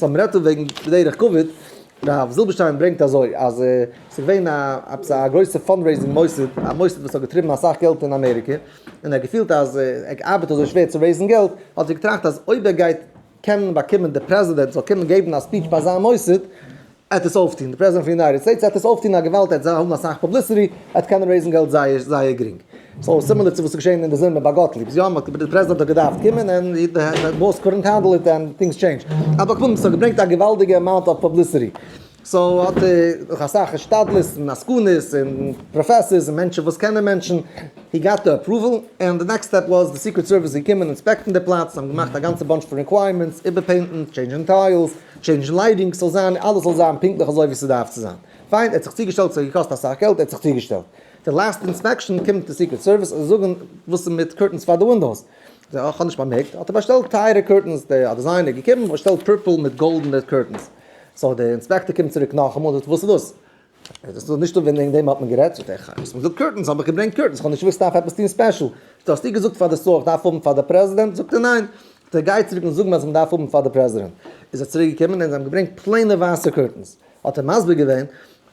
So מ'רעדט דא וועגן בדרך כבוד, רב זילבערשטיין ברענגט אזוי אז ס'איז געווען א עפעס א גרויסע fundraising מוסד, א מוסד וואס האט געטריבן אסאך געלט אין אמעריקע, און ער האט געפילט אז ער ארבעט אזוי שווער צו raise ן געלט, האט ער געטראכט אז אויב ער גייט קענען באקומען די פרעזידענט זאל קומען געבן א speech ביי זיין מוסד, עט עס אויפטון, די פרעזידענט פון United States עט עס אויפטון א געוואלד, עט האבן אסאך publicity, עט קענען raise ן געלט זייער זייער גרינג. So similar צו וואס איז געשען אין די זומער ביי גאטליב'ס, יא מ'האט די פרעזידענט האט געדארפט קומען און די boss couldn't handle it and things change. אבער כמובן ס'האט געברענגט א געוואלדיגע amount of publicity. So האט ער דורך אסאך השתדלות און עסקנות און פראפעסארס און מענטשן וואס קענען מענטשן, he got the approval, און די next step was די Secret Service איז געקומען inspect ן די פלאץ, זיי האבן געמאכט א גאנצע bunch פון requirements, איבערפעינטן, change ן tiles, change ן lighting, ס'זאל זיין, אלעס זאל זיין פונקטליך אזוי ווי ס'דארף צו זיין. פיין, ער האט זיך צוגעשטעלט, ס'האט געקאסט אסאך געלט, ער האט זיך צוגעשטעלט. די last inspection קומט די Secret Service און זאגן וואס איז מיט curtains פאר די windows? זאגט ער, איך האב נישט באמערקט, האט ער באשטעלט טייערע curtains, די designer איז געקומען, באשטעלט purple מיט גאלדענע curtains. So די inspector קומט צוריק נאכאמאל, זאגט וואס איז דאס? דאס איז נישט וועגן דעם האט מען גערעדט, זאגט ער, איך האב געזאגט curtains, האב איך געברענגט curtains, איך האב נישט געוואוסט דארף עפעס טון special. זאגט ער, האסטו געזאגט פאר די store איך דארף האבן פאר די פרעזידענט? זאגט ער ניין. זאגט ער, גיי צוריק און זאג מיר אז מען דארף האבן פאר די פרעזידענט. איז ער צוריק געקומען און זיי האבן געברענגט plain ע ווייסע curtains. האט ער מסביר געווען,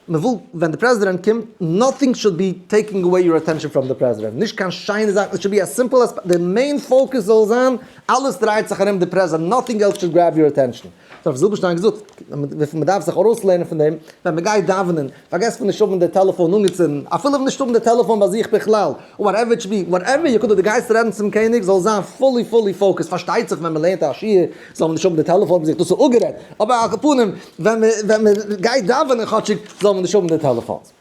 מען וויל ווען די פרעזידענט קומט, nothing should be taking away your attention from the president, נישט קיין שיינע זאכן, it should be as simple as די main focus זאל זיין, אלעס דרייט זיך ארום די פרעזידענט, nothing else should grab your attention. האט הרב זילבערשטיין געזאגט, וויפיל מען דארף זיך ארויסלערנען פון דעם, ווען מען גייט דאווענען, פארגעסט מען נישט האבן די טעלעפאן אנגעצינדן, אפילו נישט האבן די טעלעפאן ביי זיך בכלל, whatever it should be, whatever you could, דו גייסט רעדן צום קעניג, זאל זיין fully fully focused, פארשטייט זיך ווען מען לערנט א שיעור, זאל מען נישט האבן די טעלעפאן ביי זיך, דאס איז אפגערעדט, אבער על כל פנים, ווען מען גייט דאווענען כאטשיג, זאל מען נישט האבן די טעלעפאנס.